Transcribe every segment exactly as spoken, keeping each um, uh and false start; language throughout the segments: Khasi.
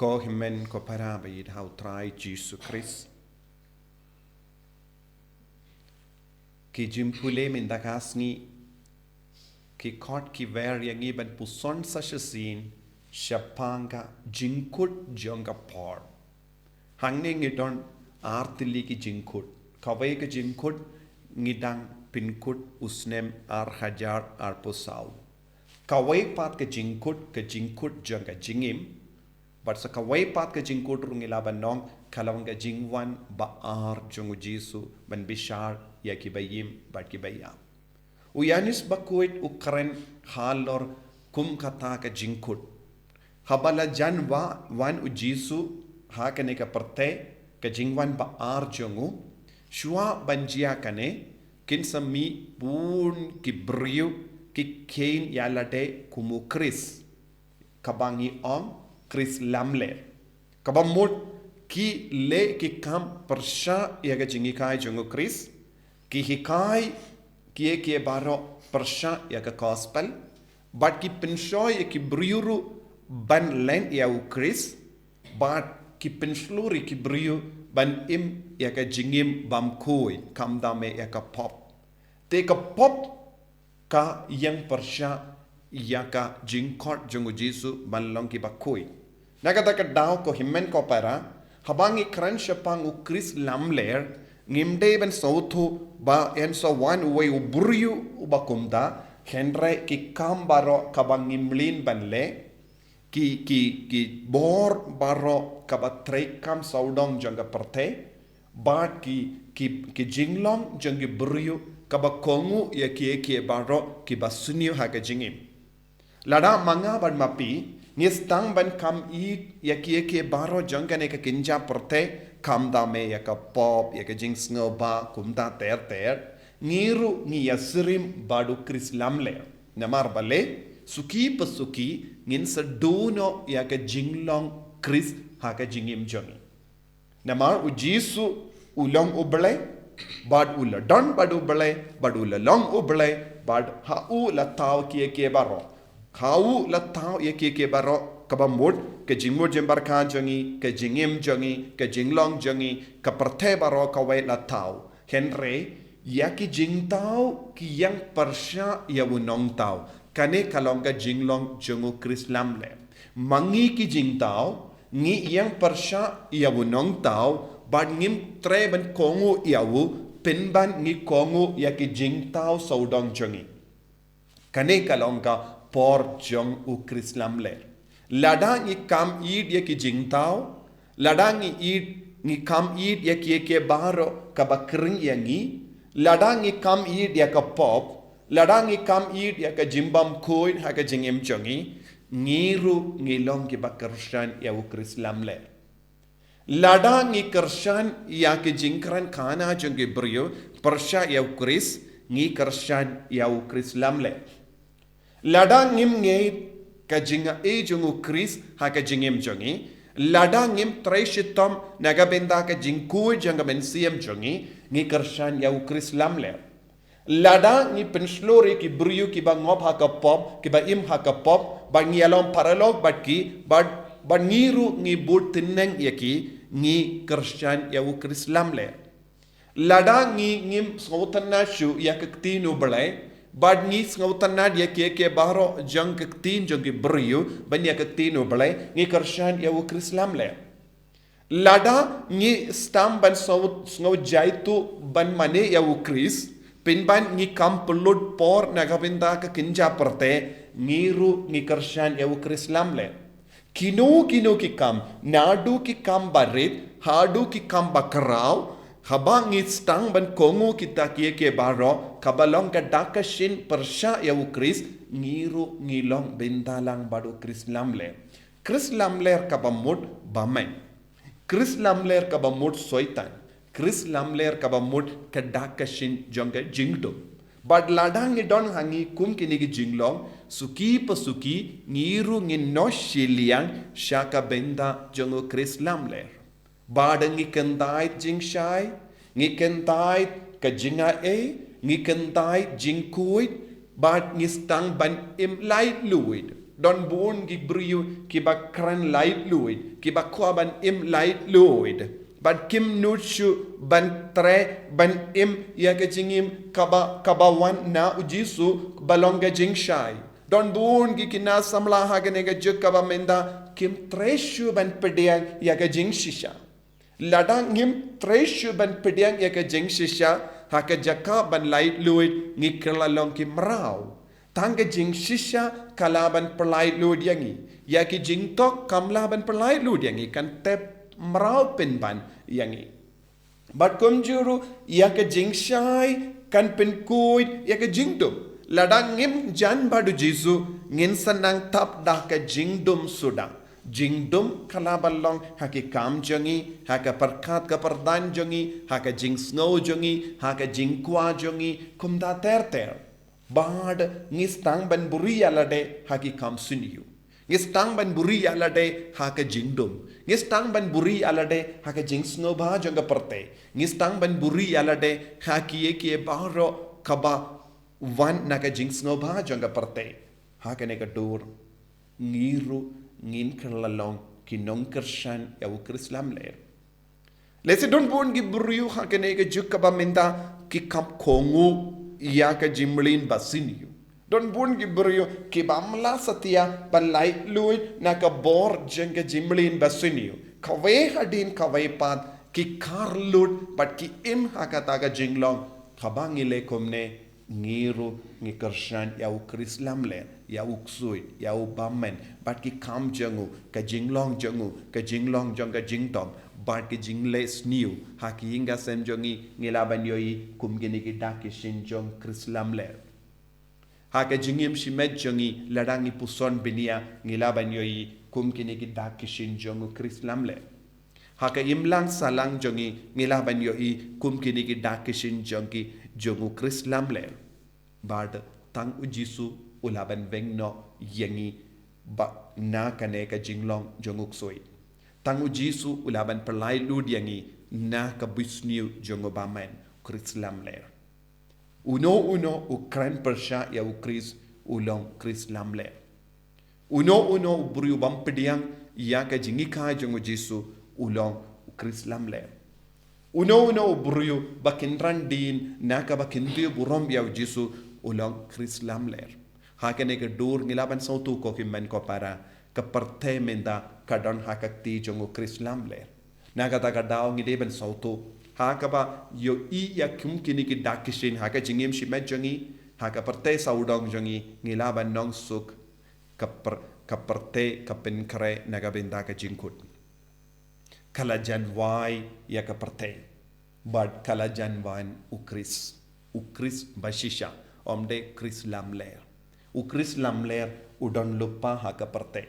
Ko hynmen ko para ba ïeit ha u Trai Jisu Khrist. Ki jingpule mynta ka sngi ki khot ki wer ïa ngi ban puson sa shisien shaphang ka jingkut jong ka por. Hangne ngi don ar tylli ki jingkut. Kawei ka jingkut ngi dang pynkut u snem ar hajar arphew saw. Kawei pat ka jingkut, ka jingkut jong ka jingim. Bad sa kawei pat ka jingkut ruh ngi lah ban ong ka long ka jingwan ba ar jong u Jisu ban bishar ïa ki ba im bad ki ba ïap. U Ïoannis Bakhuid u kren halor kum kata ka jingkut. Haba la jan wa-, wan u Jisu ha kane ka pyrthei, ka jingwan ba ar jong u, shuwa ban jia kane, kin sa mih bun ki briew ki kheiñ ïa lade kum u Khrist, kaba ngi ong Khrist lamler. Kaba mut ki leh ki kam pyrshah ïa ka jinghikai jong u Khrist, ki hikai kiei kiei baroh pyrshah ïa ka gospel, bad ki pynshoi ïa ki briew ruh ban len ïa u Khrist, bad ki pynshlur ïa ki briew ban im ïa ka jingim bymkhuid, khamtam eh ïa ka pop. Te ka pop ka ïeng pyrshah ïa ka jingkhot jong u Jisu ban long ki bakhuid. Na kata ka daw ko hynmen ko para, haba ngi kren shaphang u Khrist lamler, ngim dei ban sngewthuh ba yn sa wan uwei u briew uba kumta, hynrei ki kam baroh kaba ngim lin ban leh, ki, ki, ki bor baroh kaba treikam sawdong jong ka pyrthei, bad ki, ki, ki jinglong jong ki briew kaba kohnguh ïa kiei kiei baroh kiba sniew ha ka jingim. Lada ma nga bad ma phi ngi sdang ban kam ïeit ïa kiei kiei baroh jong kane ka kynja pyrthei, khamtam eh ïa ka pop, ïa ka jingsngewbha, kumta ter ter, ngi ruh ngi ïasyriem bad u Khrist lamler. Namar balei, suki pa suki ngin sa duh noh ïa ka jinglong Khrist ha ka jingim jong ngi. Namar u Jisu u long u Blei, bad u la don bad u Blei, bad u la long u Blei, bad ha u la thaw kiei kiei baroh. Ha u la thaw ïa kiei kiei baroh, kaba mut ka jingmut jingpyrkhat jong ngi, ka jingim jong ngi, ka jinglong jong ngi, ka pyrthei baroh kawei la thaw. Hynrei ïa ki jingthaw ki ïeng pyrshah ïa u nongthaw. Kane ka long ka jinglong jong u Khrist lamler. Ma ngi ki jingthaw ngi ïeng pyrshah ïa u nongthaw, bad ngim treh ban kohnguh ïa u, pynban ngi kohnguh ïa ki jingthaw sawdong jong ngi. Kane ka long ka por jong u Khrist lamler. Lada ngi kam ïeit ïa ki jingthaw, lada ngi ïeit, ngi kam ïeit ïa kiei kiei baroh kaba khring ïa ngi, lada ngi kam ïeit ïa ka pop, lada ngi kam ïeit ïa ka jingbymkhuid ha ka jingim jong ngi, ngi ruh ngi long kiba kyrshan ïa u Khrist lamler. Lada ngi kyrshan ïa ki jingkren khana jong ki briew pyrshah ïa u Khrist, ngi kyrshan ïa u Khrist lamler. Lada ngim ngeit ka jingai jong u Khrist ha ka jingim jong ngi, lada ngim trei shitom na ka bynta ka jingkhuid jong ka mynsiem jong ngi, ngi kyrshan ïa u Khrist lamler. Lada ngi pynshlur ïa ki briew kiba ngop ha ka pop, kiba im ha ka pop, bad ngi ïalong paralok bad ki, bad, bad ngi ruh ngi bud tneng ïa ki, ngi kyrshan ïa u Khrist lamler. Lada ngi ngim sngewtynnad shuh ïa ka ktien u Blei, bad ngi sngewtynnad ïa kiei kiei baroh jong ka ktien jong ki briew, ban ïa ka ktien u Blei, ngi kyrshan ïa u Khrist lamler. Lada ngi sdang ban sngew, sngew jaituh ban mane ïa u Khrist, pynban ngi kam pynlut por na ka bynta ka kynja pyrthei, ngi ruh ngi kyrshan ïa u Khrist lamler. Kino kino ki kam, naduh ki kam barit haduh ki kam bakhraw, haba ngi sdang ban kohnguh kita kiei kiei baroh kaba long ka dak ka shin pyrshah ïa u Khrist, ngi ruh ngi long bynta lang bad u Khrist lamler. Khrist lamler kaba mut bymman. Khrist lamler kaba mut Soitan. Khrist lamler kaba mut ka dak ka shin jong ka jingdum. Bad lada ngi don ha ngi kum kine ki jinglong, suki pa suki ngi ruh ngin noh shiliang sha ka bynta jong u Khrist lamler. Bad ngi kyntait jingshai, ngi kyntait ka jingai, ngi kyntait jingkhuid, bad ngi sdang ban im laitluid. Don bun ki briew kiba kren laitluid, kiba kwah ban im laitluid, bad kim nud shuh ban trei, ban im ïa ka jingim kaba, kaba wan na U Jisu ba long ka jingshai. Don bun ki khynnah samla ha kane ka juk kaba mynta kim trei shuh ban pdiang ïa ka jingshisha. Lada ngim trei shuh ban pdiang ïa ka jingshisha, ha ka jaka ban laitluid ngi kylla long ki mraw. Tang ka jingshisha ka lah ban pyllaitluid ïa ngi. Ïa ki jingtok kam lah ban pyllaitluid ïa ngi, kan tep mraw pynban ïa ngi. Bad kumjuh ruh ïa ka jingshai kan pynkhuid ïa ka jingdum. Lada ngim jan bad U Jisu, ngin sa nang tap da ka jingdum suda. Jingdum ka lah ban long ha ki kam jong ngi, ha ka pyrkhat ka pyrdan jong ngi, ha ka jingsngew jong ngi, ha ka jingkwah jong ngi, kumta ter ter. Bad ngi sdang ban buhrieh ïa lade ha ki kam sniew. Ngi sdang ban buhrieh ïa lade ha ka jingdum. Ngi sdang ban buhrieh ïa lade ha ka jingsngewbha jong ka pyrthei. Ngi sdang ban buhrieh ïa lade ha kiei kiei baroh kaba wan na ka jingsngewbha jong ka pyrthei. Ha kane ka dur, ngi ruh ngin kylla long ki nongkyrshan ïa U Khrist lamler. Lehse don bun ki briew ha kane ka juk kaba mynta ki kham kohnguh ïa ka jingmlien basniew. Don bun ki briew ki bym lah satia ban laitluid na ka bor jong ka jingmlien basniew. Kawei hadien kawei pat ki kharlut bad ki im ha kata ka jinglong kaba ngi leh kumne. Ngi ruh ngi kyrshan ïa U Khrist lamler, ïa u ksuid, ïa u bymman, bad ki kam jong u, ka jinglong jong u, ka jinglong jong ka jingdom, bad ki jingleh sniew. Ha ki ïing ki sem jong ngi, ngi lah ban ïohi kum kine ki dak ki shin jong U Khrist lamler. Ha ka jingim shimet jong ngi, lada ngi puson bniah, ngi lah ban ïohi kum kine ki dak ki shin jong U Khrist lamler. Ha ka imlang sahlang jong ngi, ngi lah ban ïohi kum kine ki dak ki shin jong ki, jong U Khrist lamler. Bad tang U Jisu u lah ban weng noh ïa ngi ba na kane ka jinglong jong u ksuid. Tang U Jisu u lah ban pyllait lut ïa ngi na ka buit sniew jong u bymman, U Khrist lamler. Uno uno u kren pyrshah ïa U Khrist u long U Khrist lamler. Uno uno u briew bym pdiang ïa ka jinghikai jong U Jisu u long U Khrist lamler. Uno uno u briew ba kynran dien na kaba kyntiew burom ïa U Jisu u long U Khrist lamler. Ha kane ka dur ngi lah ban sngewthuh ko ki hynmen ko para, ka pyrthei mynta ka don ha ka kti jong U Khrist lamler. Na kata ka daw ngi dei ban sngewthuh ha kaba ïohi ïa kum kine ki dak ki shin ha ka jingim shimet jong ngi, ha ka pyrthei sawdong jong ngi, ngi lah ban nongsuk ka pyr-, ka pyrthei ka pynkhreh na ka bynta ka jingkut. Ka la jan wai ïa ka pyrthei. Bad ka la jan wan U Khrist. U Khrist bashisha. Ym dei U Khrist lamler. U Khrist lamler u don lypa ha ka pyrthei.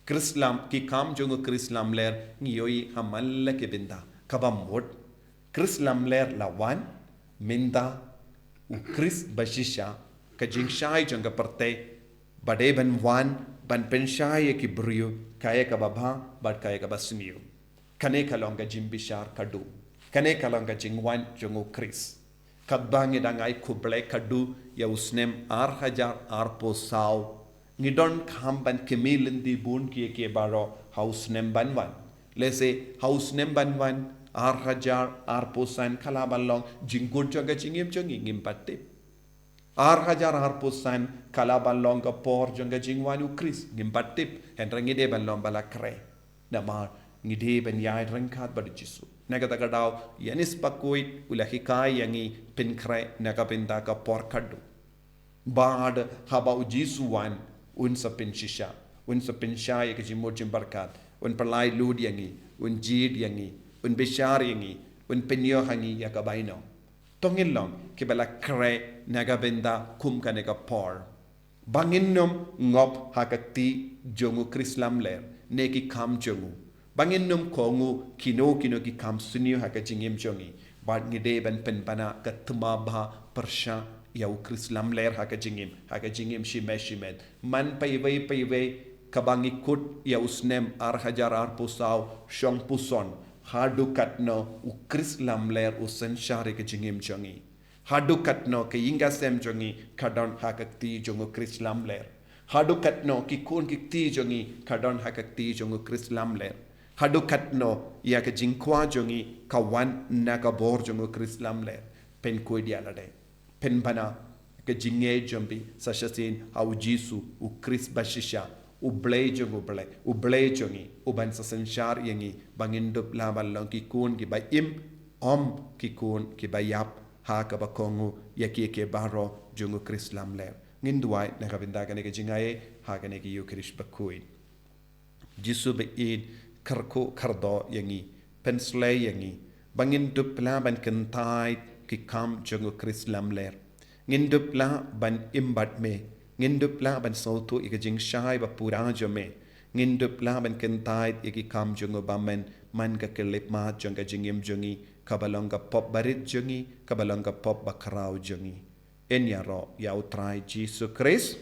Khrist lam, ki kam jong U Khrist lamler ngi ïohi ha man la ki bynta. Kaba mut, Khrist lamler la wan, mynta U Khrist bashisha, ka jingshai jong ka pyrthei, ba dei ban wan ban pynshai ïa ki briew, ka ïa kaba bha bad ka ïa kaba sniew. Kane ka long ka jingbishar khadduh. Kane ka long ka jingwan jong U Khrist. Katba ngi dang ai khublei khadduh ïa u snem ar hajar arphew saw, ngi donkam ban khmih lynti bun kiei kiei baroh ha u snem ban wan. Lehse ha u snem ban wan, ar hajar arphew san ka lah ban long jingkut jong ka jingim jong ngi, ngim pat tip. Ar hajar arphew san ka lah ban long ka por jong ka jingwan U Khrist, ngim pat tip, hynrei ngi dei ban long ba la khreh. Namar ngi dei ban ïaid ryngkat bad U Jisu. Na kata ka daw, Ïoannis Bakhuid u la hikai ïa ngi pynkhreh na ka bynta ka por khadduh. Bad haba U Jisu wan, un sa pynshisha, un sa pynshai ïa ka jingmut jingpyrkhat, un pyllait lut ïa ngi, un jied ïa ngi, un bishar ïa ngi, un pynïoh ha ngi ïa ka bainong. To ngin long kiba la khreh na ka bynta kum kane ka por. Ba ngin ym ngop ha ka kti jong U Khrist lamler ne ki kam jong u. Ba ngin ym kohnguh kino kino ki kam sniew ha ka jingim jong ngi. Bad ngi dei ban pynbna ka thma bha pyrshah ïa U Khrist lamler ha ka jingim, ha ka jingim shimet shimet. Man paiwei paiwei kaba ngi kut ïa u snem ar hajar arphew saw shong puson, haduh katno U Khrist lamler u synshar ïa ka jingim jong ngi. Haduh katno ka ïing ka sem jong ngi ka don ha ka kti jong U Khrist lamler. Haduh katno ki khun ki kti jong ngi ka don ha ka kti jong u Khrist lamler. Haduh katno ïa ka jingkwah jong ngi ka wan na ka bor jong u Khrist lamler. Pynkuid ïa lade. Pynbna ka jingngeit jong phi sa shisien ha u Jisu, u Khrist bashisha, u Blei jong u Blei, u Blei jong ngi, u ban sa synshar ïa ngi, ba ngin dup lah ban long ki khun ki ba im, ym ki khun ki ba ïap, ha kaba kohnguh ïa ki ki baroh jong u Khrist lamler. Ngin duwai na ka bynta kane ka jingaiei ha kane ka Ïukharist bakhuid. Jisu ba ïeit, kyrkhu kyrdoh ïa ngi, pynslei ïa ngi ba ngin dup lah ban kyntait ki kam jong u Khrist lamler. Ngin dup lah ban im bad me. Ngin dup lah ban sngewthuh ïa ka jingshai ba pura jong me. Ngin dup lah ban kyntait ïa ki kam jong u Bamon man ka khyllipmat jong ka jingim jong ngi, kaba long ka pop barit jong ngi, kaba long ka pop bakhraw jong ngi. Yn ïaroh ïa u Trai Jisu Khrist.